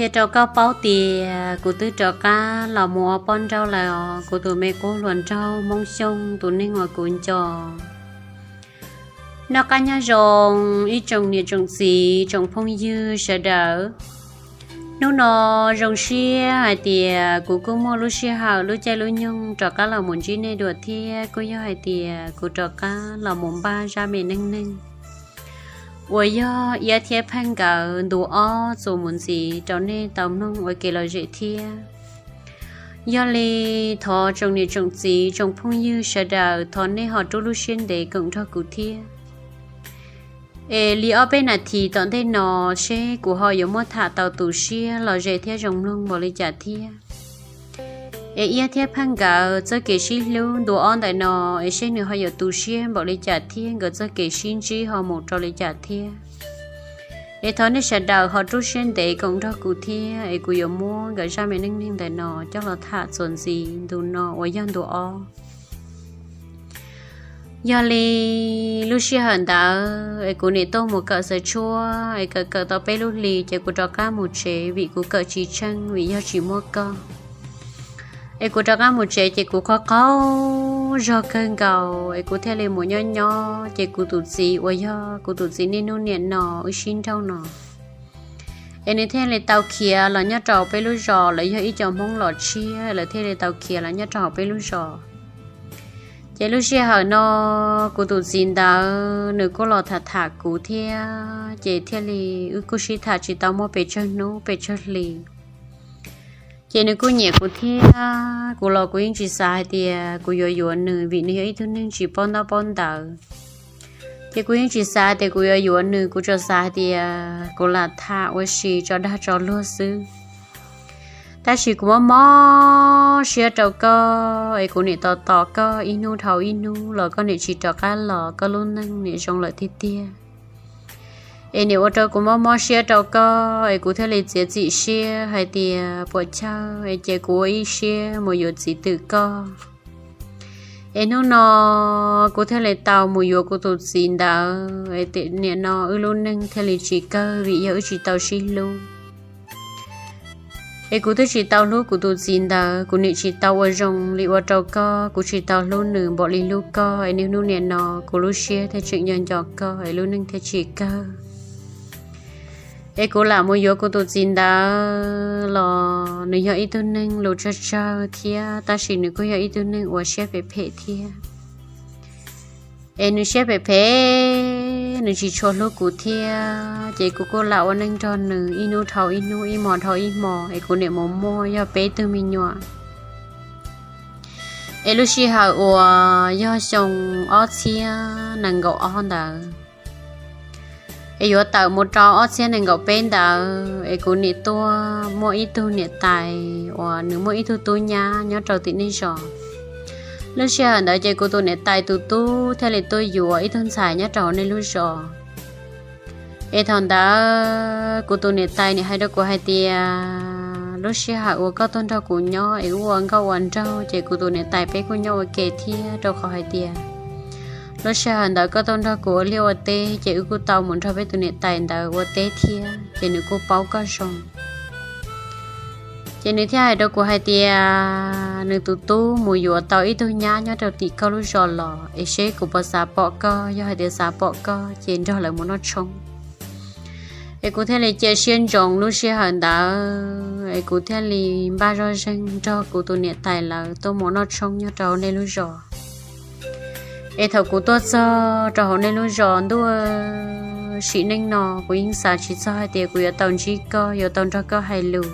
Qhia rau koj paub tias kuv twb rov qab los mus ua poj nrauj lawm os, kuv tus me qub hluas nraug Hmoob Xyooj, tus neeg uas kuv nco. Noj qab nyob zoo ib tsoom niam tsoom txiv tsoom phooj ywg sawv daws. Hnub no zoo siab hais tias kuv kuj muaj lub sij hawm lub caij lub nyoog rov qab los mus ntsib nej dua thiab kuj yog hais tias kuv rov qab los mus npaj zaj me neej neeg uas yog Iab thiab Pheej nkawd ntu ob txuas mus ntxiv rau nej tau mloog ua kev lom zem thiab. Yog li thov tsoom niam tsoom txiv tsoom phooj ywg sawv daws thov nej ho rub lub siab ntev koom nrog kuv thiab. Es li ob peb nas this tom ntej no seb kuv ho yuav muab tham tau tu siab lom zem thiab zoo mloog npaum li cas thiab. Es Iab thiab Pheej nkawd txoj kev sib hlub ntu ob ntawm no, es seb nws ho yuav tu siab npaum li cas thiab nkawd txoj kev sib ntsib ho mus rau li cas thiab. Es thov nej sawv daws ho rub siab ntev koom nrog kuv thiab, es kuv yuav muab nkawd zaj me neej neeg ntawm no coj los tham txuas ntxiv ntu no uas yog ntu ob. Yog li lub sij hawm ntawd es kuv nim tuaj mus kawm xaws tshuab, es kawm kawm tau peb lub hlis ces kuv rov qab mus tsev vim kuv kawm tsis tsheej vim yog tsis muaj koj. Es kuv rov qab mus tsev ces kuv qaug qaug zog kawg nkaus, es kuv thiaj li mus nyob nyob, ces kuv tus txiv uas yog kuv tus txiv niaj hnub nim no wb sib nrauj no, es nws thiaj li tau khiav los nyob rau peb lub zos, lawv yog ib co Hmoob los tshiab, lawv thiaj li tau khiav los nyob rau hauv peb lub zos. Ces lub sij hawm no kuv tus txiv ntawd nws kuj los tham tham kuv thiab, ces thiaj li wb kuj sib tham tsis tau muaj pes tsawg hnub pes tsawg hlis. Ces nws kuj nyiam kuv thiab, kuv los kuv yeej tsis xav hais tias kuv yuav yuav nws vim nws yog ib tug neeg tsis paub ntaub paub ntawv. Ces kuv yeej tsis xav tias kuv yuav yuav nws, kuv tsuas xav hais tias kuv lam tham ua si tso dag tso luag xwb. Tab sis kuv mob mob siab rau koj, es kuv nim tos tos koj ib hnub dhau ib hnub los koj nim tsis rov qab los, koj lub neej nim zoo lawm tiag tiag. Es nim ua rau kuv mob mob siab rau koj, es kuv thiaj li txiav txim siab hais tias puas chawj es ces kuv ua ib siab mus yuav txiv twm koj. Es hnub no kuv thiaj li tau mus yuav kuv tus txiv ntawd, es nim no wb lub neej thiaj li tsis kawg vim yog wb tsis tau sib hlub. Es kuv twb tsis tau hlub kuv tus txiv ntawd, kuv nim tsis tau ua zoo li ua rau koj, kuv tsis tau hlub nws npaum li hlub koj, es niaj hnub nim no kuv lub siab thiaj tseem nco nco koj, es lub neej thiaj tsis kawg. Es kuv lam mus yuav kuv tus txiv ntawd los nws yog ib tug neeg lus tsawg tsawg thiab, tab sis nws kuj yog ib tug neeg uas siab phem phem thiab. Es nws siab phem phem, nws tsis tshua hlub kuv thiab, ces kuv kuj lam ua neej nrog nws ib hnub dhau ib hnub, ib hmo dhau ib hmo, es kuv nim mus muaj yog peb tug me nyuam. Es lub sij hawm uas yog xyoo ob txhiab nees nkaum ob ntawd, es yuav tawm mus rau ob txhiab nees nkaum peb ntawd, es kuv nim tuaj muaj ib tug niam tais uas nws muaj ib tug tub nyab nyob rau tim nej zos. Lub sij hawm ntawd ces kuv tus niam tais tus tub thiaj li tuaj yuav ib tug ntxhais nyob rau hauv nej lub zos. Es thaum ntawd kuv tus niam tais nim hais rau kuv hais tias lub sij hawm uas koj tuaj nrog kuv nyob es wb ua nkauj ua nraug, ces kuv tus niam tais peb kuj nyob ua ke thiab, rau qhov hais tias lub sij hawm ntawd koj tuaj nrog kuv ua liaj ua teb, ces wb kuj tau mus nrog peb tus niam tais ntawd ua teb thiab, ces nws kuj paub koj zoo. Ces nws thiaj hais rau kuv hais tias nws tus tub mus yuav tau ib tug nyab nyob rau tim koj lub zos los, es seb kuv puas xav pom koj, yog hais tias xav pom koj ces nrog lawv mus noj tshoob. Es kuv thiaj li cia siab ntsoov lub sij hawm ntawd, es kuv thiaj li npaj zoj zeeg nrog kuv tus niam tais lawv tuaj mus noj tshoob nyob rau hauv nej lub zos. Es thaum kuv tuaj txog rau hauv nej lub zos ntuj, sim neej no kuv yeej xav tsis txog hais tias kuv yuav tau ntsib koj, yuav tau nrog koj hais lus,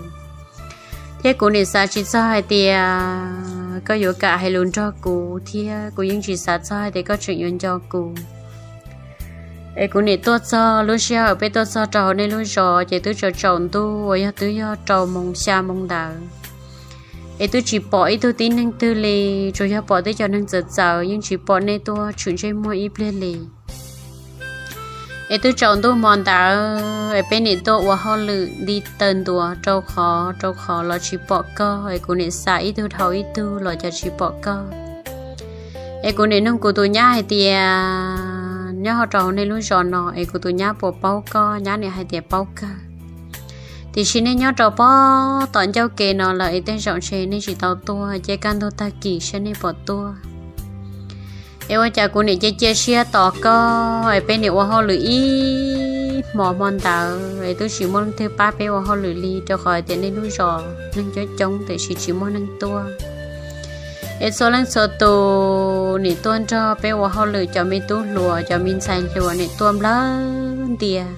thiab kuv nim xav tsis txog hais tias koj yuav kam hais lus nrog kuv, thiab kuv yeej tsis xav txog hais tias koj tseem yuav nco kuv. Es kuv nim tuaj txog, lub sij hawm peb tuaj txog rau hauv nej lub zos ces twb tsaus tsaus ntuj uas yog twb yog rau moos xya moos ntawd, es twb tsis pom ib tug tib neeg twg li, tsuas yog pom tej cov neeg txawv txawv, yeej tsis pom nej tuaj tshwm ntsej muag ib pliag li. Es twb tsaus ntuj hmo ntawd es peb nim tuaj ua hauj lwm nti taw ntua rau qhov rau qhov los tsis pom koj, es kuv nim xav ib tug dhau ib tug los cas tsis pom koj. Es kuv nim nug kuv tus nyab hais tias nyob rau hauv nej lub zos no es kuv tus nyab puas paub koj, nyab nim hais tias paub kawg. Tiam sis nej nyob rau pob tom ncauj ke no lawm es tej zaum ntshe nej tsis tau tuaj, ces kaj ntug tag kis saib nej pom tuaj. Es ua cas kuv niam cia cia siab tos koj es peb niam ua hauj lwm ib hmo hmo ntawd es twb tsis muaj leej twg pab peb ua hauj lwm li, rau qhov hais tias nej lub zos neeg coob coob tiam sis tsis muaj neeg tuaj. Es txhua leej txhua tus niam tuaj nrog peb ua hauj lwm, cov me tub hluas cov me ntxhais hluas niam tuaj nplawg ntias.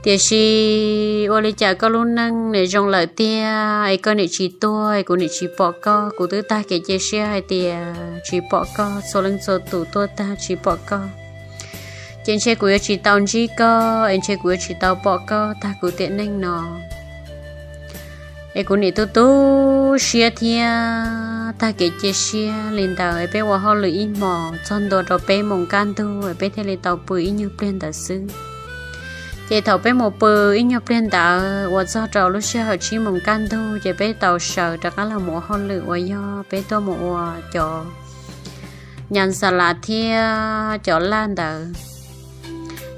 Tiam sis ua li cas koj lub neej niam zoo lawm tiag es koj niam tsis tuaj es kuv niam tsis pom koj, kuv twb tag kev cia siab hais tias tsis pom koj, txhua leej txhua tus tuaj tag tsis pom koj. Ces ntshe kuv yuav tsis tau ntsib koj es ntshe kuv yuav tsis tau pom koj tag kuv tiam neej no. Es kuv niam tu tu siab thiab tag kev cia siab li ntawd es peb ua hauj lwm ib hmos txog ntua rau peb moos kaj ntug es peb thiaj li tau pw ib nyuag pliag ntawd xwb. Ces thaum peb mus pw ib nyuag pliag ntawd uas txog rau lub sij hawm tsib moos kaj ntug ces peb tau sawv rov qab los mus ua hauj lwm uas yog peb tuaj mus ua cov nyas xa las thiab cov laj ntawd.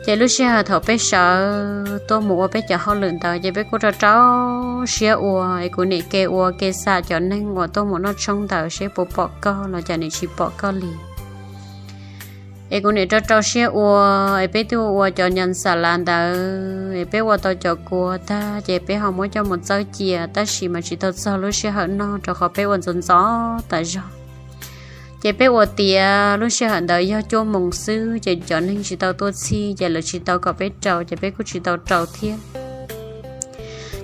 Ces lub sij hawm thaum peb sawv tuaj mus ua peb cov hauj lwm ntawd ces peb kuj rau rau siab ua es kuv niam ke ua ke xa cov neeg uas tuaj mus noj tshoob ntawd seb puas pom koj los cas niam tsis pom koj li. Es kuv niam rau rau siab ua es peb twb ua ua cov nyas xa las ntawd es peb ua tau cov kua tag ces peb ho muab coj mus txawb cia tab sis mas tsis tau txog lub sij hawm noj rau qhov peb ua ntxov ntxov tas zog. Ces peb ua tiav lub sij hawm ntawd yog cuaj moos xwb ces cov neeg tsis tau tuaj txhij ces lawv tsis tau kom peb rau ces peb kuj tsis tau rau thiab.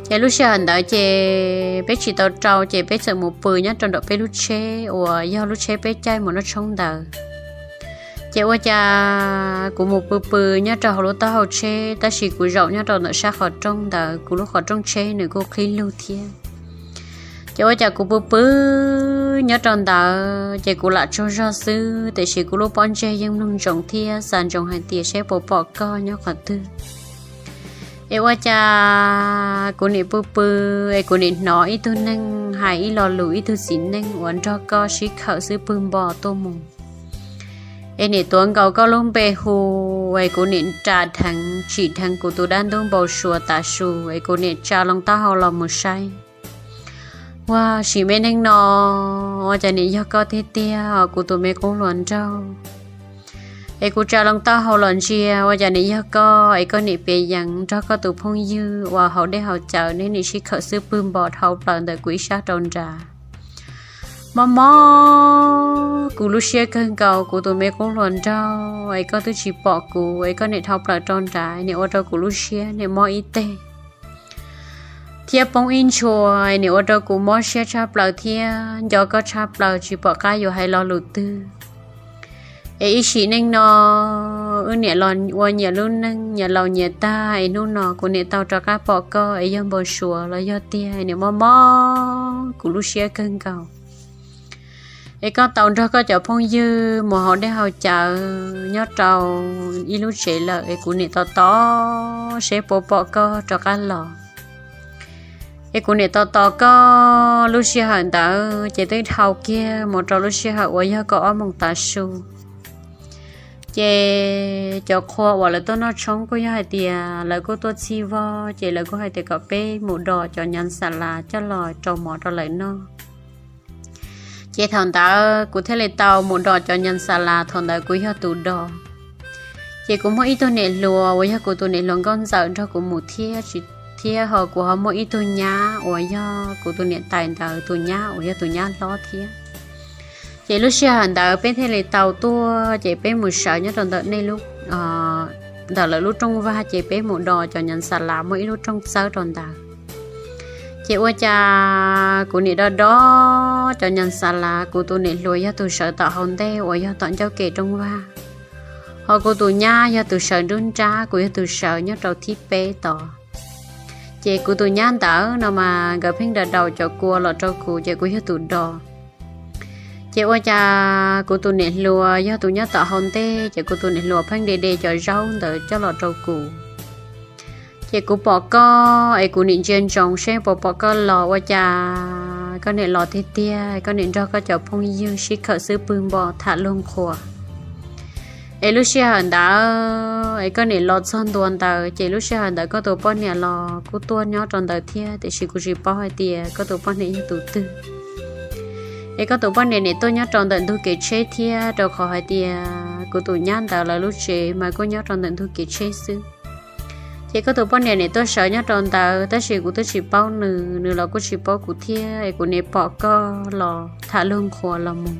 Ces lub sij hawm ntawd ces peb tsis tau rau ces peb txawm mus pw nyob rau nram peb lub tsheb uas yog lub tsheb peb caij mus noj tshoob ntawd. Ces ua cas kuv mus pw pw nyob rau hauv lub taub hau tsheb tab sis kuv zaum nyob rau ntawm sab qhov rooj ntawd, kuv lub qhov rooj tsheb nws kuj qhib lug thiab. Ces ua cas kuv pw pw nyob rau ntawd ces kuv lam tsaug zog xwb tiam sis kuv lub pob ntseg yeej mloog ntsoov thiab xav ntsoov hais tias seb puas pom koj nyob qhov twg. Es ua cas kuv niam pw pw es kuv niam hnov ib tug neeg hais ib lo lus, ib tug txiv neej uas nrog koj sib khawm xwb pwg npo tuaj mus. Es niam tuav nkaus koj lub npe hu es kuv niam ras dheev tsim dheev kuv tus dab ntub npau suav tav su es kuv niam tsa loo taub hau los mus saib. Ua sim me neeg no, ua cas niam yog koj tiag tiag os kuv tus me qub hluas nraug. Es kuv tsa loo taub hau los ntsia ua cas niam yog koj es koj niam piav yeev nrog koj tus phooj ywg uas haus dej haus cawv neb niam sib khawm xwb pwg npo dhau plaws ntawm kuv ib sab rau nrad. Mob mob kuv lub siab kawg nkaus kuv tus me qub hluas nraug es koj twb tsis pom kuv es koj niam dhau plaws rau nrad niam ua rau kuv lub siab niam mob ib teg thiab poob ib ntshua, niam ua rau kuv mob siab tshaj plaws thiab nco koj tshaj plaws tsis pom qab yuav hais lo lus twg. Es ib sim neej no wb niam los ua nyias lub neej nyias laus nyias tag es hnub no kuv niam tau rov qab pom koj es yog npau suav los yog tiag, niam mob mob kuv lub siab kawg nkaus. Es koj tau nrog koj cov phooj ywg mus haus dej haus cawv nyob rau ib lub tsev lawm es kuv niam tos tos seb puas pom koj rov qab los. Es kuv niam tos tos koj lub sij hawm ntawd ces twb dhau kiag mus rau lub sij hawm uas yog kaum ob moos tav su. Ces cov qhua uas lawv tuaj noj tshoob kuj yog hais tias lawv kuj tuaj txhij vog ces lawv kuj hais tias kom peb mus dos cov nyas xa las coj los rau mov rau lawv noj. Ces thaum ntawd kuv thiaj li tau mus dos cov nyas xa las, thaum ntawd kuv yog tus dos. Ces kuv muaj ib tug niam hluas uas yog kuv tus niam hluas nkauj ntxawm nrog kuv mus thiab, thiab ho kuv ho muaj ib tug nyab uas yog kuv tus niam tais ntawd tus nyab uas yog tus nyab hlob thiab. Ces lub sij hawm ntawd peb thiaj li tau tuaj ces peb mus sawv nyob rau ntawm nej lub, ntawm lawv lub rooj vag ces peb mus dos cov nyas xa las muaj ib lub rooj txawb rau ntawd. Ces ua cas kuv niam do do cov nyas xa las, kuv tus niam hluas yog tus sawv tom hauv ntej uas yog tom ncauj ke rooj vag, ho kuv tus nyab yog tus sawv nruab nrab, kuv yog tus sawv nyob rau thib peb tod. Ces kuv tus nyab ntawd no mas nkawd pheej da daus cov kua los rau kuv ces kuv yog tus dos. Ces ua cas kuv tus niam hluas yog tus nyob tom hauv ntej ces kuv tus niam hluas pheej de de cov zaub ntawd coj los rau kuv. Ces kuv pom koj es kuv niam ntsia ntsoov seb puas pom koj los, ua cas koj niam los tiag tiag, koj niam nrog koj cov phooj ywg sib khawm xwb pwg npo tham luag qhuas. Es lub sij hawm ntawd es koj niam los txog ntua ntawd ces lub sij hawm ntawd koj tus poj niam los kuj tuaj nyob rau ntawd thiab, tiam sis kuv tsis paub hais tias koj tus poj niam yog tus twg. Es koj tus poj niam nim tuaj nyob rau ntawm ntug kev tsheb thiab, rau qhov hais tias kuv tus nyab ntawd lawv lub tsev mas kuj nyob rau ntawm ntug kev tsheb xwb. Ces koj tus poj niam nim tuaj sawv nyob rau ntawd, tab sis kuv twb tsis paub nws, nws los kuj tsis paub kuv thiab, es kuv nim pom koj los tham luag nqhuas los mus.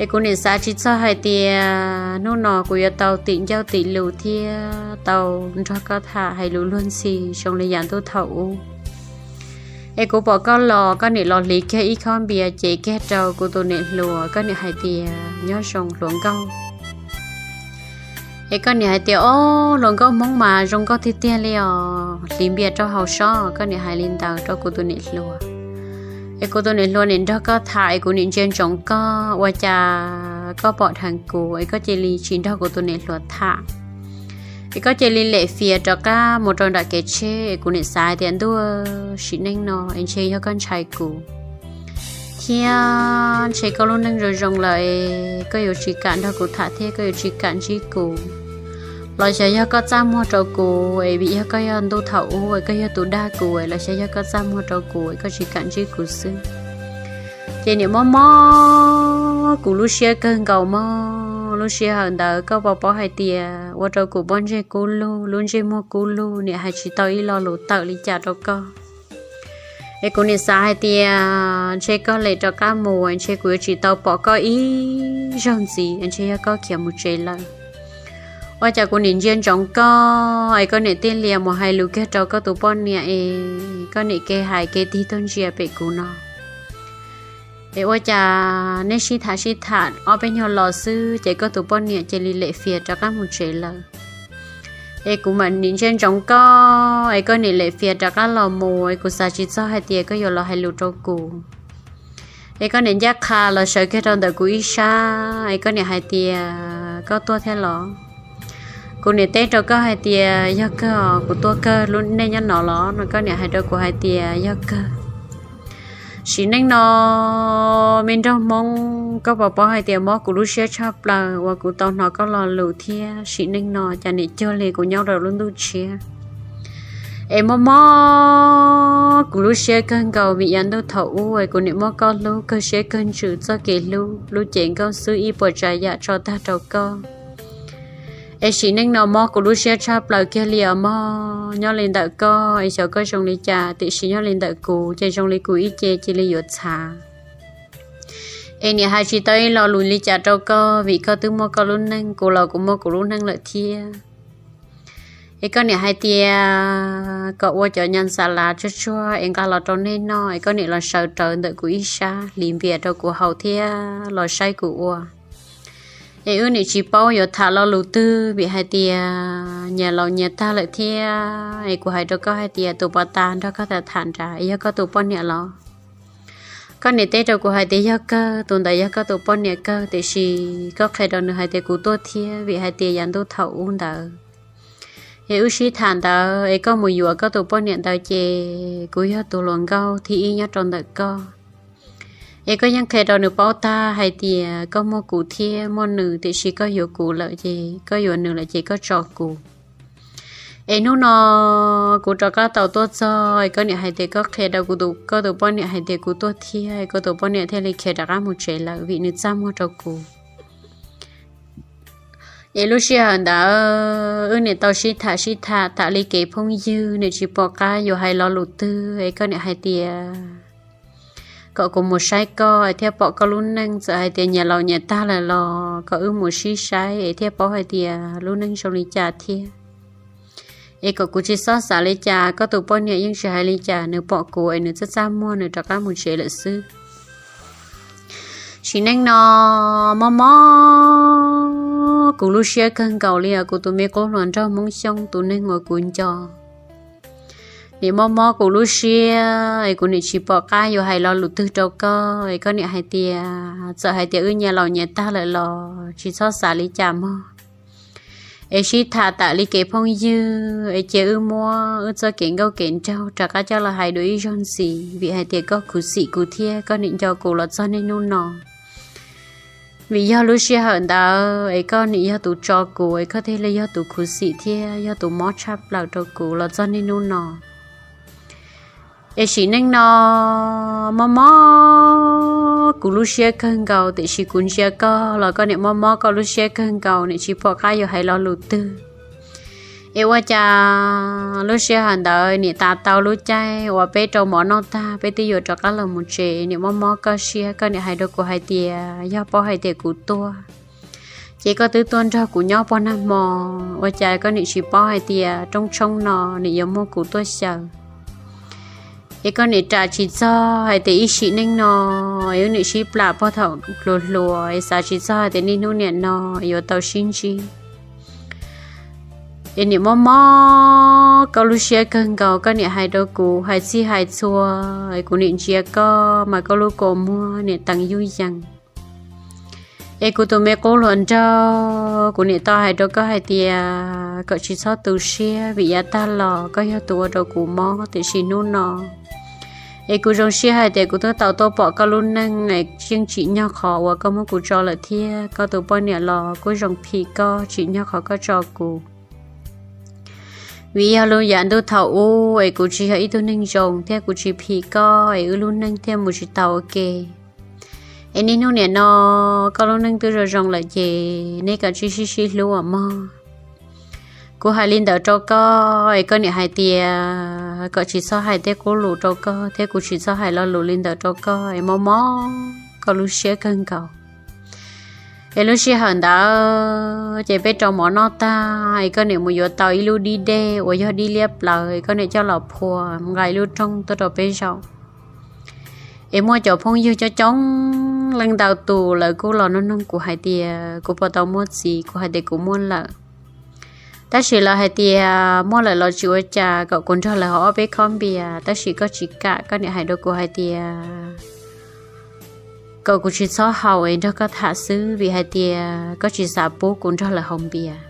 Es kuv nim xav tsis txog hais tias hnub no kuv yuav tau tim ncauj tim lus thiab tau nrog koj tham hais lus luag ntxhi zoo li yam ntuj thaum ub. Es kuv pom koj los, koj nim los hliv kiag ib khob npias cev kiag rau kuv tus niam hluas, koj nim hais tias, nyob zoo hluas nkauj. Es koj nim hais tias, ob, hluas nkauj Hmoob mas zoo nkauj tiag tiag li os, hliv npias rau haus sob, koj nim hais li ntawd rau kuv tus niam hluas. Es kuv tus niam hluas nim nrog koj tham es kuv nim ntsia ntsoov koj, ua cas koj pom dheev kuv es koj cia li tsis nrog kuv tus niam hluas tham, es koj cia li lem fias rov qab mus rau nram kev tsheb. Es kuv nim xav hais tias, ntuj, sim neej no es ntshe yog koj ntshai kuv thiab ntshe koj lub neej zoo zoo lawm es koj yuav tsis kam nrog kuv tham thiab koj yuav tsis kam ntsib kuv, los xyov yog koj txaj muag rau kuv es vim yog koj yog ntuj thaum ub es koj yog tus dag kuv es los xyov yog koj txaj muag rau kuv es koj tsis kam ntsib kuv xwb. Ces nim mob mob kuv lub siab kawg nkaus mog, lub sij hawm ntawd koj puas paub hais tias ua rau kuv pob ntseg kub lug, lub ntsej muag kub lug, nim hais tsis tau ib lo lus tawm li cas rau koj. Es kuv nim xav hais tias ntshe koj lem rov qab mus, ntshe kuv yuav tsis tau pom koj ib zaug ntxiv, ntshe yog koj khiav mus tsev lawm. Ua cas kuv nim ntsia ntsoov koj es koj nim tij lias mus hais lus kiag rau koj tus poj niam es koj nim ke hais ke tig tuaj ntsia pem kuv no. Es ua cas nej sib tham sib tham ob peb nyuag los xwb ces koj tus poj niam cia li lem fias rov qab mus tsev lawm. Es kuv mam nim ntsia ntsoov koj es koj nim lem fias rov qab los mus, es kuv xav tsis txog hais tias koj yuav los hais lus rau kuv. Es koj nim ncaj qha los sawv kiag rau ntawm kuv ib sab, es koj nim hais tias, koj tuaj thiab los? Kuv nim teb rau koj hais tias, yog kawg, kuv tuaj kawg, lub neej nyob no los? No koj nim hais rau kuv hais tias, yog kawg. Sim neej no me nraug Hmoob, koj puas paub hais tias mob kuv lub siab tshaj plaws uas kuv tau hnov koj lo lus thiab sim neej no cas nim cuag li kuv nyob rau lub ntuj tshiab. Es mob mob kuv lub siab kawg nkaus vim yav ntuj thaum ub es kuv nim muab koj hlub kawg siab kawg ntsws txoj kev hlub lub cev nkauj xwb ib puas tsav yam tso tag rau koj. Es sim neej no mob kuv lub siab tshaj plaws kiag li os mog. Nyob li ntawm koj es xyov koj zoo li cas, tiam sis nyob li ntawm kuv ces zoo li kuv ib ce cia li yuav txhav. Es nim hais tsis tau ib lo lus li cas rau koj vim koj twb muaj koj lub neej, kuv los kuv muaj kuv lub neej lawm thiab. Es koj nim hais tias kom ua cov nyas xas lav tsuag tsuag es nqa los rau nej noj, es koj nim los sawv rawv ntawm kuv ib sab hliv npias rau kuv haus thiab los saib kuv ua. Es wb nim tsis paub yuav tham lo lus twg vim hais tias nyias laus nyias tag lawm thiab. Es kuv hais rau koj hais tias tus pov tas nrog koj tham tham nrad es yog koj tus poj niam los? Koj nim teb rau kuv hais tias yog kawg, tus ntawd yog koj tus poj niam kawg, tiam sis koj qhia rau nws hais tias kuv tuaj thiab vim hais tias yav ntuj thaum ub ntawd es wb sib tham ntawd es koj mus yuav koj tus poj niam ntawd ces kuv yog tus hluas nkauj thib ib nyob rau ntawm koj. Es koj yeej qhia rau nws paub tag hais tias koj muaj kuv thiab muaj nws, tiam sis koj yuav kuv lawm ces koj yuav nws lawm ces koj tso kuv. Es hnub no kuv rov qab tau tuaj txog es koj niam hais tias koj qhia rau kuv tus, koj tus poj niam hais tias kuv tuaj thiab, koj tus poj niam thiaj li khiav rov qab mus tsev lawm vim nws txaj muag rau kuv. Es lub sij hawm ntawd wb niam tau sib tham sib tham tam li kev phooj ywg, niam tsis pom qab yuav hais lo lus twg es koj niam hais tias kom kuv mus saib koj es thiaj pom koj lub neej, txawm hais tias nyias laus nyias tag lawm los kom wb mus sib saib es thiaj paub hais tias lub neej zoo li cas thiab. Es kom kuv tsis txhob xav li cas, koj tus poj niam yeej tsis hais li cas, nws pom kuv es nws txaj txaj muag nws rov qab mus tsev lawm xwb. Sim neej no mob mob kuv lub siab kawg nkaus li os kuv tus me qub hluas nraug Hmoob Xyooj, tus neeg uas kuv nco. Nim mob mob kuv lub siab es kuv nim tsis pom qab yuav hais lo lus twg rau koj es koj niam hais tias txawm hais tias wb nyias laus nyias tag lawm los tsis txhob xav li cas mog. Es sib tham tam li kev phooj ywg es cia wb muab wb txoj kev nkauj kev nraug rov qab coj los hais dua ib zaug ntxiv vim hais tias koj khuv xim kuv thiab koj nim nco kuv los txog niaj hnub no. Vim yog lub sij hawm ntawd es koj niam yog tus tso kuv, es koj thiaj li yog tus khuv xim thiab yog tus mob tshaj plaws rau kuv los txog niaj hnub no. Es sim neej no mob mob kuv lub siab kawg nkaus, tiam sis kuv ntsia koj los koj niam mob mob koj lub siab kawg nkaus, niam tsis pom qab yuav hais lo lus twg. Es ua cas lub sij hawm ntawd niam tas tau lub caij uas peb rau mov noj tag, peb twb yuav rov qab los mus tsev, niam mob mob koj siab, koj niam hais rau kuv hais tias yog paub hais tias kuv tuag, ces koj twb tuaj nrog kuv nyob pog nag hmo, ua cas koj niam tsis paub hais tias rooj tshoob no niam yuav muaj kuv tuaj xyaw. Es koj niam ram tsis txog hais tias ib sim neej no es wb niam sib plam pog thaum hluas hluas, es xav tsis txog hais tias niaj hnub niam no yuav tau sib ntsib. Es niam mob mob koj lub siab kawg nkaus, koj niam hais rau kuv hais txhij hais txhua, es kuv niam ntsia koj mas koj lub kua muag niam teev yuj yees. Es kuv tus me qub hluas nraug, kuv niam tau hais rau koj hais tias kom tsis txhob tu siab, vim yav tag los koj yog tus ua rau kuv mob, tiam sis hnub no es kuv zoo siab hais tias kuv twb tau tuaj pom koj lub neej, es yeej tsim nyog qhov uas koj muab kuv tso lawm thiab koj tus poj niam los kuj zoo phim koj, tsim nyog qhov koj tso kuv. Vim yog lub yav ntuj thaum ub es kuv tsis yog ib tug neeg zoo thiab kuv tsis phim koj, es wb lub neej thiaj mus tsis tau ua ke. Es niaj hnub niam no koj lub neej twb zoo zoo lawm ces nej kav tsij sib sib hlub os mog. Kuv hais li ntawd rau koj, es koj niam hais tias kom tsis txhob hais tej qub lus rau koj thiab kuv tsis txhob hais lo lus li ntawd rau koj, es mob mob koj lub siab kawg nkaus. Es lub sij hawm ntawd ces peb rau mov noj tag, es koj niam mus yuav tau ib lub dib dej uas yog dib liab plaws, es koj niam coj los phua nqa ib lub rooj tuaj rau peb zaum. Es muaj cov phooj ywg coob coob leej ntau tus lawv kuj los nug nug kuv hais tias kuv puas tau muaj txiv, kuv hais tias kuv muaj lawm. Tab sis lawv hais tias muaj lawm los tsis ua cas, kom kuv nrog lawv haus ob peb khob npias, tab sis koj tsis kam, koj niam hais rau kuv hais tias kom kuv tsis txhob haus, es nrog koj tham xwb, vim hais tias koj tsis xav pub kuv nrog lawv haus npias.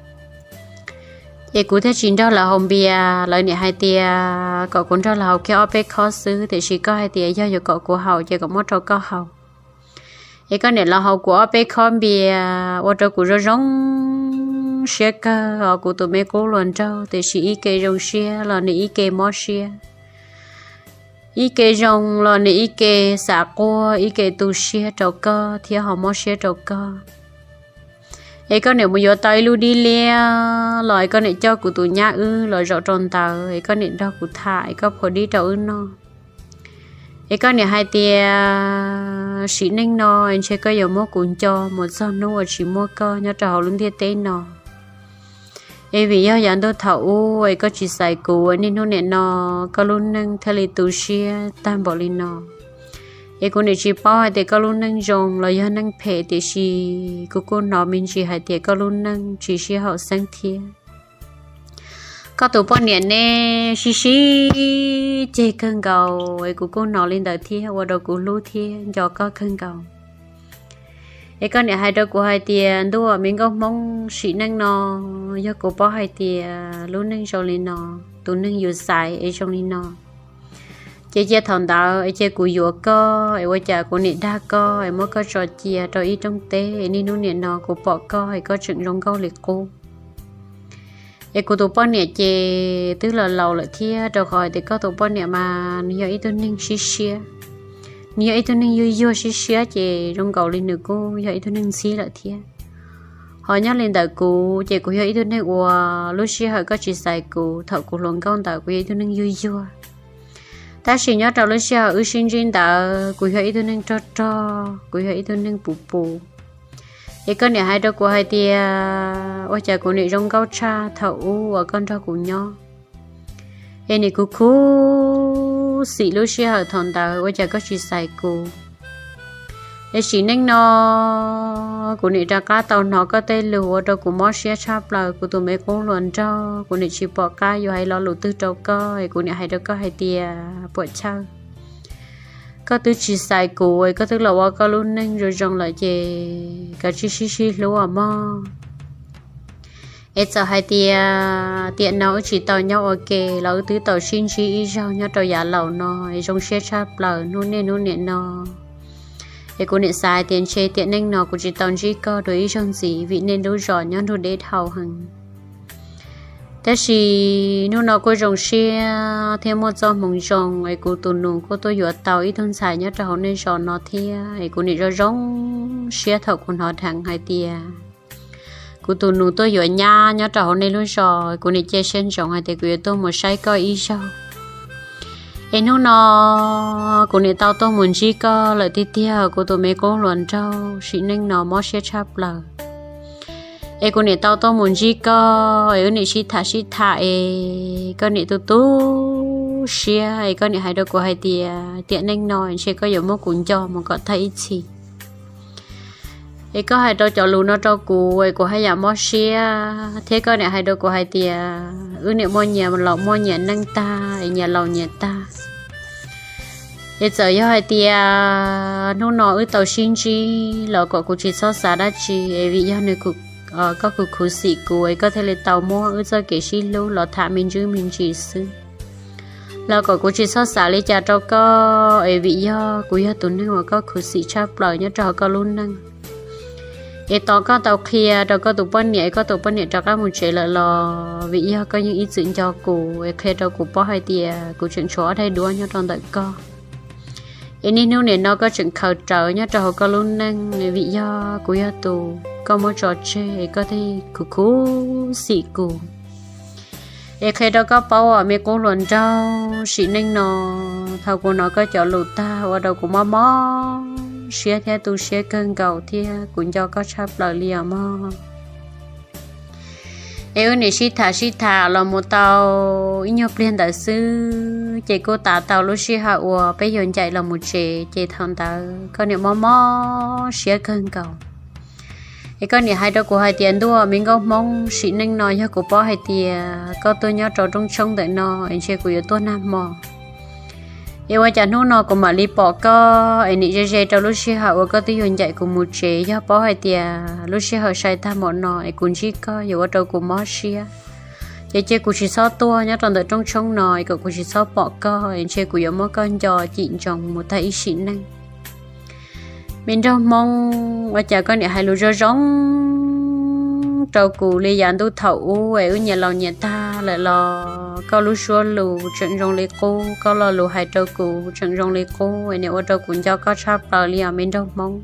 Es kuv thiaj tsis nrog lawv haus npias, lawv niam hais tias kom kuv nrog lawv haus kiag ob peb khob xwb, tiam sis koj hais tias yog yuav kom kuv haus ces kom muab rau koj haus. Es koj niam los haus kuv ob peb khob npias ua rau kuv zoo zoo siab kawg os kuv tus me qub hluas nraug, tiam sis ib ke zoo siab los nws ib ke mob siab, ib ke zoo los nws ib ke xav quaj, ib ke tu siab rau koj thiab ho mob siab rau koj. Es koj niam mus yuav tau ib lub dib liab los es koj niam coj kuv tus nyab wb los zaum rau ntawd, es koj niam nrog kuv tham, es koj phua dib rau wb noj. Es koj niam hais tias sim neej no es ntshe koj yuav muab kuv nco mus txog hnub uas tsis muaj koj nyob rau hauv lub ntiaj teb no. Es vim yog yav ntuj thaum ub es koj tsis xaiv kuv, niaj hnub niam no koj lub neej thiaj li tu siab tag npaum li no. Es kuv niam tsis paub hais tias koj lub neej zoo los yog neej phem, tiam sis kuv kuj hnov me ntsis hais tias koj lub neej tsis sib haum xeeb thiab. Koj tus poj niam neb sib sib ceg kawg nkaus, es kuv kuj hnov li ntawd thiab ua rau kuv hlub thiab nco koj kawg nkaus. Es koj niam hais rau kuv hais tias ntuj, me nkauj Hmoob, sim neej no yog kuv paub hais tias lub neej zoo li no, tus neeg yus xaiv es zoo li no, ces cia thaum ntawd es cia kuv yuav koj, es ua cas kuv niam dag koj es muab koj tso cia rau ib rooj teb, es niaj hnub niam no kuv pom koj es koj tseem zoo nkauj li qub. Es kuv tus poj niam ces twb los laus lawm thiab, rau qhov hais tias koj tus poj niam mas nws yog ib tug neeg sib siab, nws yog ib tug neeg yuag yuag sib siab, ces zoo nkaus li nws kuj yog ib tug neeg ntxhib lawm thiab. Ho nyob li ntawm kuv ces kuv yog ib tug neeg uas lub sij hawm koj tsis xaiv kuv thaum kuv hluas nkauj ntawd kuv yog ib tug neeg yuag yuag, tab sis nyob rau lub sij hawm wb sib ntsib ntawd kuv yog ib tug neeg rog rog, kuv yog ib tug neeg puv puv. Es koj niam hais rau kuv hais tias ua cas kuv niam zoo nkauj tshaj thaum ub uas koj nrog kuv nyob. Es niam kuv khuv xim lub sij hawm thaum ntawd ua cas koj tsis xaiv kuv. Es sim neej no kuv niam rov qab tau hnov koj tej lus ua rau kuv mob siab tshaj plaws, kuv tus me qub hluas nraug, kuv niam tsis pom qab yuav hais lo lus twg rau koj, es kuv niam hais rau koj hais tias puam chawj, koj twb tsis xaiv kuv es koj twb los ua koj lub neej zoo zoo lawm ces kav tsij sib sib hlub os mog. Es txawm hais tias tiam no wb tsis tau nyob ua ke los wb twb tau sib ntsib ib zaug nyob rau yav laus no es zoo siab tshaj plaws hnub niaj hnub niam no. Es kuv nim xav hais tias ntshe tiam neej no kuv tsis tau ntsib koj dua ib zaug ntxiv vim nej lub zos nyob nrug deb dhau heev. Tab sis hnub no kuj zoo siab thiab muaj txoj hmoov zoo es kuv tus nus kuj tuaj yuav tau ib tug ntxhais nyob rau hauv nej zos no thiab. Es kuv nim zoo zoo siab thaum kuv hnov dheev hais tias kuv tus nus tuaj yuav nyab nyob rau hauv nej lub zos. Kuv nim cia siab ntsoov hais tias kuv yuav tuaj mus saib koj ib zaug. Es hnub no kuv nim tau tuaj mus ntsib koj lawm tiag tiag, kuv tus me qub hluas nraug, sim neej no mob siab tshaj plaws. Es kuv nim tau tuaj mus ntsib koj es wb nim sib tham sib tham es koj nim tu tu siab es koj nim hais rau kuv hais tias tiam neej no ntshe koj yuav muab kuv nco mus kom tag ib txhis. Es koj hais rau cov lus no rau kuv es kuv haj yam mob siab thiab. Koj nim hais rau kuv hais tias wb nim muaj nyias laus muaj nyias neej tag es nyias laus nyias tag. Es txawm yog hais tias hnub no wb tau sib ntsib los kom kuv tsis txhob xav dab tsi es vim yog nws, koj khuv khuv xim kuv es koj thiaj li tau muab wb txoj kev sib hlub los tham me ntsis me ntsis xwb. Los kom kuv tsis txhob xav li cas rau koj es vim yog kuv yog tus neeg uas koj khuv xim tshaj plaws nyob rau hauv koj lub neej. Es tos koj tau qhia rau koj tus poj niam es koj tus poj niam rov qab mus tsev lawm los vim yog koj yeej ib txwm nco kuv es qhia rau kuv paub hais tias kuv tseem tshuav ob daim duab nyob rau ntawm koj. Es niaj hnub nim no koj tseem khaws rawv nyob rau hauv koj lub neej es vim yog kuv yog tus koj muab tso tseg es koj thiaj khuv khuv xim kuv. Es qhia rau koj paub os me qub hluas nraug, sim neej no thaum kuv hnov koj cov lus tag ua rau kuv mob mob siab thiab tu siab kawg nkaus thiab kuv nco koj tshaj plaws li os mog. Es wb nim sib tham sib tham los mus tau ib nyuag pliag ntawd xwb ces kuj tas tau lub sij hawm uas peb yuav ncaim los mus tsev, ces thaum ntawd koj nim mob mob siab kawg nkaus. Es koj nim hais rau kuv hais tias ntuj me nkauj hmoob, sim neej no yog kuv paub hais tias koj tuaj nyob rau roob tshoob ntawm no es ntshe kuv yuav tuag nag hmo. Es ua cas hnub no kuv mam li pom koj es nim ze ze rau lub sij hawm uas koj twb yuav ncaim kuv mus tsev, yog paub hais tias lub sij hawm sai tag npaum no es kuv ntsib koj yuav ua rau kuv mob siab. Ces cia kuv tsis txhob tuaj nyob rau ntawm roob tshoob no es kom kuv tsis txhob pom koj es ntshe kuv yuav muab koj nco cim ntsoov mus tag ib sim neej. Me nraug hmoob, ua cas koj nim hais lus zoo zoo rau kuv li yav ntuj thaum ub es wb nyias laus nyias tag lawm los koj lub suab lus tseem zoo li qub, koj lo lus hais rau kuv tseem zoo li qub es nim ua rau kuv nco koj tshaj plaws li os me nraug hmoob.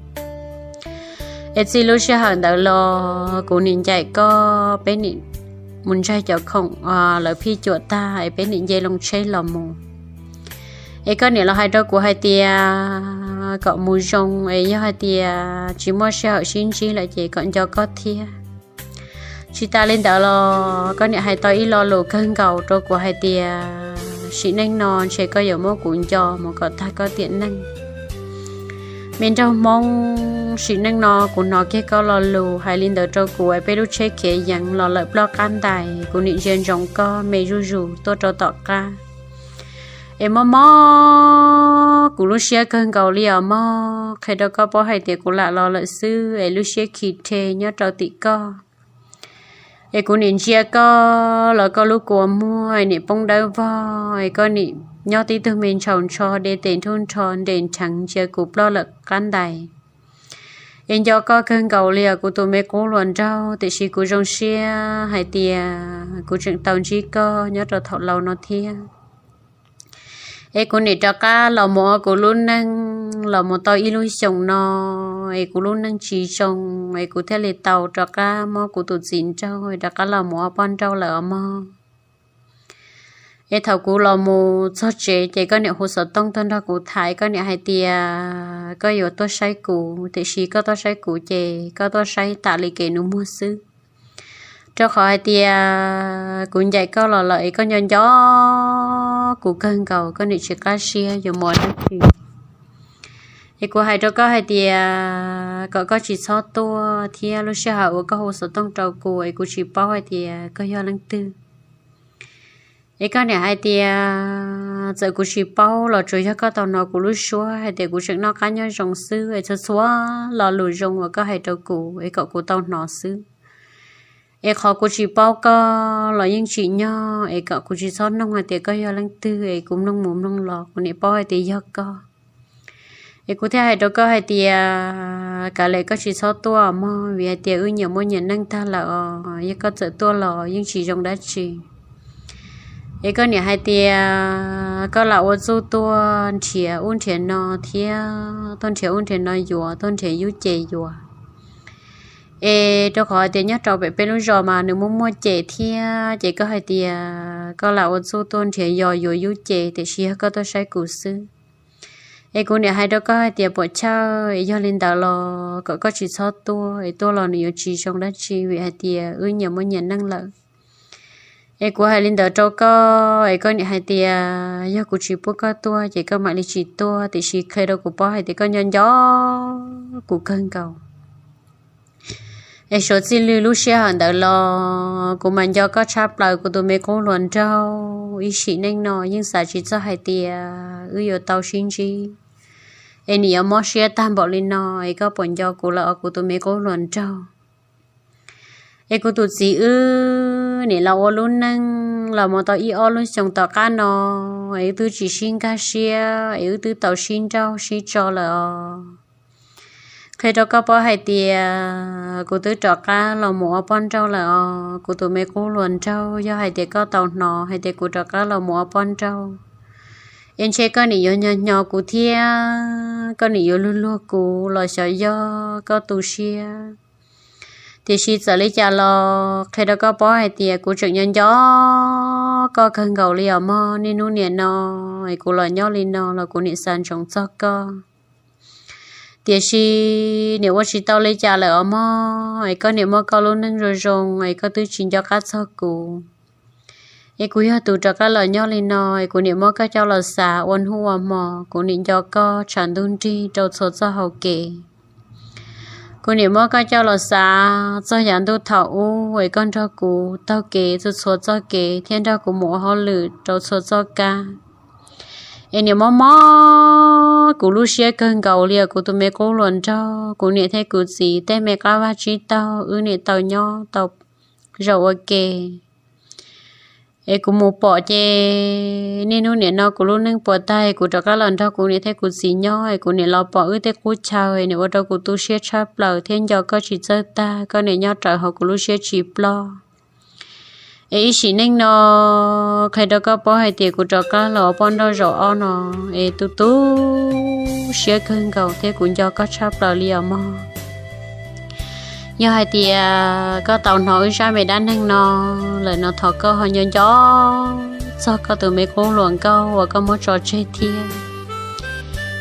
Es txij lub sij hawm ntawd los kuv nim ncaim koj, peb nim mus ntsaig cov khoom lawv phij cuam tag es peb nim nce loo tsheb los mus. Es koj nim los hais rau kuv hais tias kom mus zoo es yog hais tias tsis muaj sij hawm sib ntsib lawm ces kom nco koj thiab. Tsis tas li ntawd los koj nim hais tau ib lo lus kawg nkaus rau kuv hais tias sim neej no ntshe koj yuav muab kuv nco mus kom tag koj tiam neej. Me nraug hmoob, sim neej no kuv hnov kiag koj lo lus hais li ntawd rau kuv es peb lub tsheb khiav yeev los lawm ploj qab ntais, kuv nim ntsia ntsoov koj me zuj zus tuaj rau tom qab. Es mob mob kuv lub siab kawg nkaus li os mog, qhia rau koj paub hais tias kuv lam los lawm xwb es lub siab khi rhe nyob rau tim koj. Es kuv nim ntsia koj los koj lub kua muag es nim poob dawb vog es koj nim nyob tib tug me ntshaus ntsho de tes nrhub nrho nres nrheev ntsia kuv ploj lawm qab ntais. Es nco koj kawg nkaus li os kuv tus me qub hluas nraug, tiam sis kuv zoo siab hais tias kuv tseem tau ntsib koj nyob rau thaum laus no thiab. Es kuv nim rov qab los mus ua kuv lub neej los mus tau ib lub xyoos no, es kuv lub neej tsis zoo es kuv thiaj li tau rov qab muab kuv tus txiv nraug rov qab los mus ua poj nrauj lawm os mog. Es thaum kuv los mus txog tsev ces koj niam hu xov tooj tuaj nrog kuv tham, koj niam hais tias koj yuav tuaj saib kuv, tiam sis koj tuaj saib kuv ces koj tuaj saib tas li kev nus muag xwb. Rau qhov hais tias kuv ncaim koj los lawm es koj nco nco kuv kawg nkaus, koj niam tsis qab siab yuav mus ua dab tsi. Es kuv hais rau koj hais tias kom koj tsis txhob tuaj thiab lub sij hawm uas koj hu xov tooj rau kuv es kuv tsis paub hais tias koj yog leej twg. Es koj niam hais tias txawm kuv tsis paub los tsuas yog koj tau hnov kuv lub suab hais tias kuv tseem noj qab nyob zoo xwb es txhua txhua lo lus zoo uas koj hais rau kuv es kom kuv tau hnov xwb. Es qhov kuv tsis paub koj los yeej tsim nyog es kom kuv tsis txhob noog hais tias koj yog leej twg es kuv mloog mus mloog los kuv niam paub hais tias yog koj. Es kuv thiaj hais rau koj hais tias, kav liam koj tsis txhob tuaj mog, vim hais tias wb nyias muaj nyias neej tag lawm os, yog koj txawm tuaj los yeej tsis zoo dab tsi. Es koj niam hais tias koj lam ua txuj tuaj nrhiav ub nrhiav no thiab, tuaj nrhiav ub nrhiav no yuav, tuaj nrhiav yub ces yuav. Es rau qhov hais tias nyob rau pem peb lub zos mas nws muaj muaj ces thiab, ces koj hais tias koj lam ua txuj tuaj nrhiav yos yuav yub ces, tiam sis yog koj tuaj saib kuv xwb. Es kuv niam hais rau koj hais tias puam chawj, es yog li ntawd los kom koj tsis txhob tuaj, es tuaj los nws yuav tsis zoo dab tsi, vim hais tias wb nyias muaj nyias neej lawm. Es kuv hais li ntawd rau koj, es koj niam hais tias yog kuv tsis pub koj tuaj ces koj mam li tsis tuaj, tiam sis qhia rau kuv paub hais tias koj nco nco kuv kawg nkaus. Es suav txij li lub sij hawm ntawd los kuv mas nco koj tshaj plaws kuv tus me qub hluas nraug, ib sim neej no yeej xav tsis txog hais tias wb yuav tau sib ntsib. Es nim yuav mob siab tag npaum li no, es koj puas nco kuv lawm os kuv tus me qub hluas nraug? Es kuv tus txiv wb nim los ua lub neej los mus tau ib ob lub xyoos tom qab no, es wb twb tsis sib nkag siab, es wb twb tau sib nrauj sib tso lawm os. Qhia rau koj paub hais tias kuv twb rov qab los mus ua poj nrauj lawm os kuv tus me qub hluas nraug. Yog hais tias koj tau hnov hais tias kuv rov qab los mus ua poj nrauj, es ntshe koj nim yuav nyo nyo kuv thiab koj nim yuav luag luag kuv los xyov yog koj tu siab. Tiam sis txawm li cas los qhia rau koj paub hais tias kuv tseem nco nco koj kawg nkaus li os mog. Niaj hnub nim no es kuv los nyob li no los kuv nim xav ntsoov txog koj. Tiam sis nim ua tsis tau li cas lawm os mog, es koj nim muaj koj lub neej zoo zoo es koj twb tsis nco qab txog kuv. Es kuv yog tus rov qab los nyob li no, es kuv nim muab koj coj los xav ua hnub ua hmo, kuv nim nco koj tshav ntuj nrig rau txhua txoj hauv kev. Kuv nim muab koj coj los xav txog yav ntuj thaum ub es koj nrog kuv taug kev txhua txhua txoj kev thiab nrog kuv mus ua hauj lwm rau txhua txoj kab. Es nim mob mob kuv lub siab kawg nkaus li os kuv tus me qub hluas nraug. Kuv niam thiab kuv txiv tej me qab vaj tsib taug wb nim tau nyob tau zaum ua ke. Es kuv mus pom ces niaj hnub nim no kuv lub neej puas tag, kuv rov qab los nrog kuv niam thiab kuv txiv nyob, es kuv nim los pom wb tej qub chaw, es nim ua rau kuv tu siab tshaj plaws thiab nco koj tsis txawj tag, koj nim nyob rawv hauv kuv lub siab tsis ploj. Es ib sim neej no qhia rau koj paub hais tias kuv rov qab los ua poj nrauj zaum ob no, es tu tu siab kawg nkaus thiab kuv nco koj tshaj plaws li os mog. Yog hais tias koj tau hnov wb zaj me dab neeg no lawm no thov koj ho nco nco txog koj tus me qub hluas nkauj uas koj muab tso tseg thiab.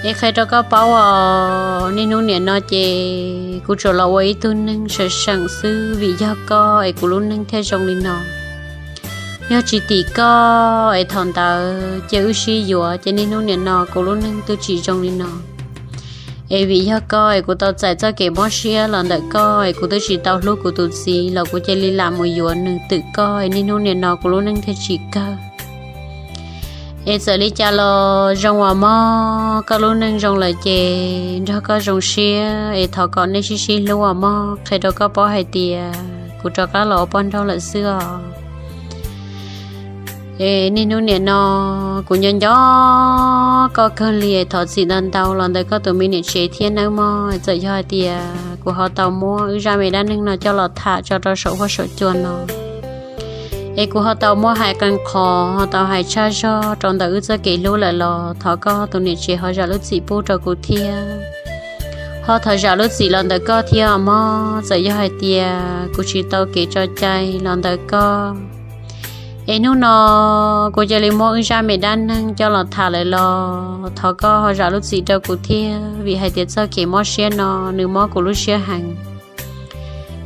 Es qhia rau koj paub os, niaj hnub nim no ces kuv tsuas los ua ib tug neeg seem seem xwb, vim yog koj es kuv lub neej thiaj zoo li no. Yog tsis tim koj es thaum ntawd cia wb sib yuav ces niaj hnub nim no kuv lub neej twb tsis zoo li no. Es vim yog koj es kuv tau txais txoj kev mob siab los ntawm koj, es kuv twb tsis tau hlub kuv tus txiv los kuv cia li lam mus yuav nws twm koj, es niaj hnub nim no kuv lub neej thiaj tsis kawg. Es txawm li cas los zoo uas mog, koj lub neej zoo lawm ces nrog koj zoo siab, es thov kom nej sib sib hlub uas mog. Qhia rau koj paub hais tias kuv rov qab los ua poj nrauj lawm xwb os. Es niaj hnub nim no kuv nco nco koj kawg li, thov txim ntau ntau los ntawm koj tus me niam tsev thiab nawb mog. Txawm yog hais tias kuv ho tau muab wb zaj me dab neeg no coj los tham tso rau saum huab saum cua no, es kuv ho tau muab hais qee qhov, ho tau hais tshaj zog rau ntawm wb txoj kev hlub lawm los thov koj tus niam tsev ho zam lub txim pub rau kuv thiab. Ho thov zam lub txim los ntawm koj thiab os mog, txawm yog hais tias kuv tsis tau kev tso cai los ntawm koj. Es hnub no kuv cia li muab wb zaj me dab neeg coj los tham lawm los thov koj ho zam lub txim rau kuv thiab, vim hais tias txoj kev mob siab no nws mob kuv lub siab heev.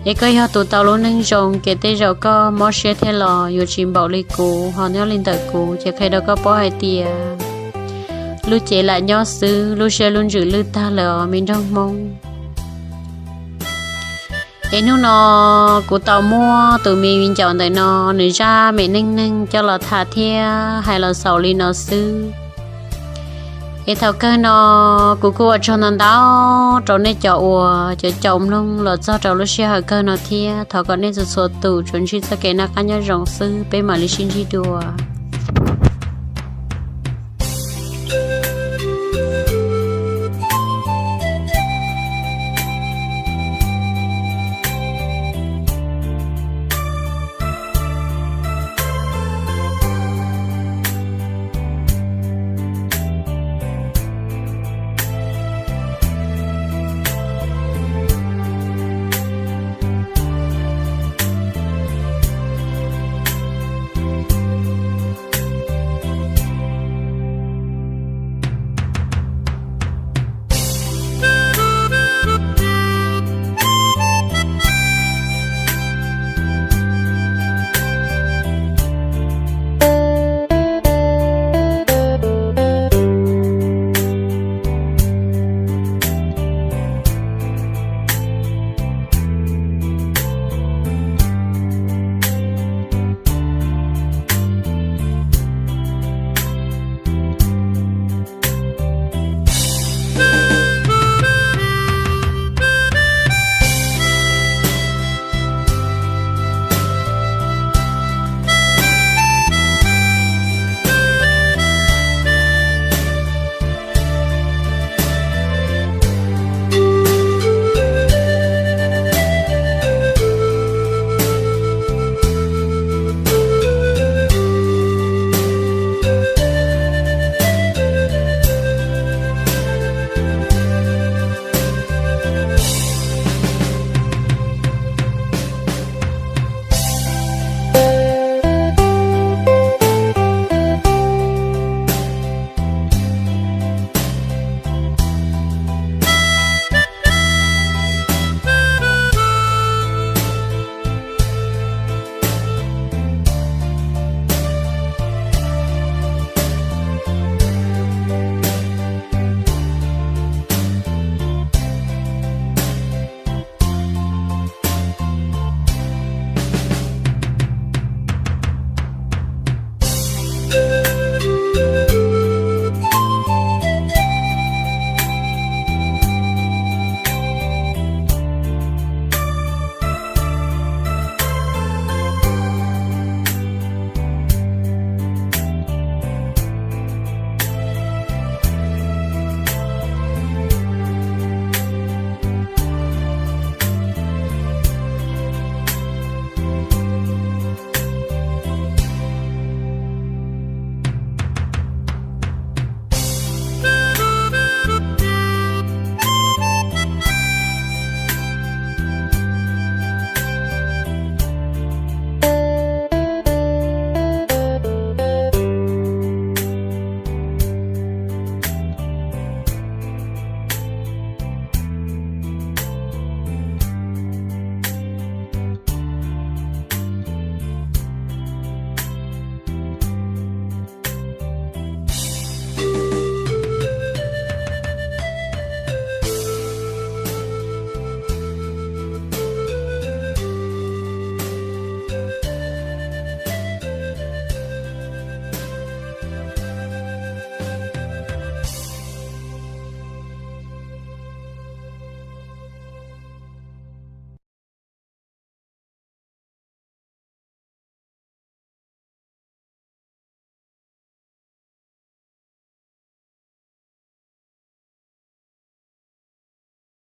Es koj yog tus tau lub neej zoo ces tej zaum koj mob siab thiab los yuav tsis npaum li kuv, ho nyob li ntawm kuv ces qhia rau koj paub hais tias lub cev lam nyob xwb, lub siab lub ntsws lwj tag lawm os me nraug Hmoob. Es hnub no kuv tau muab tus me viv ncaus ntawm no nws zaj me neej neeg coj los tham thiab hais los xaus li no xwb. Es thaum kawg no kuv kuj ua tsaug ntau ntau rau nej cov uas cov caum mloog los txog rau lub sij hawm kawg no thiab. Thov kom nej txhua txhua tus tsuas ntsib txoj kev noj qab nyob zoo xwb, peb mam li sib ntsib dua.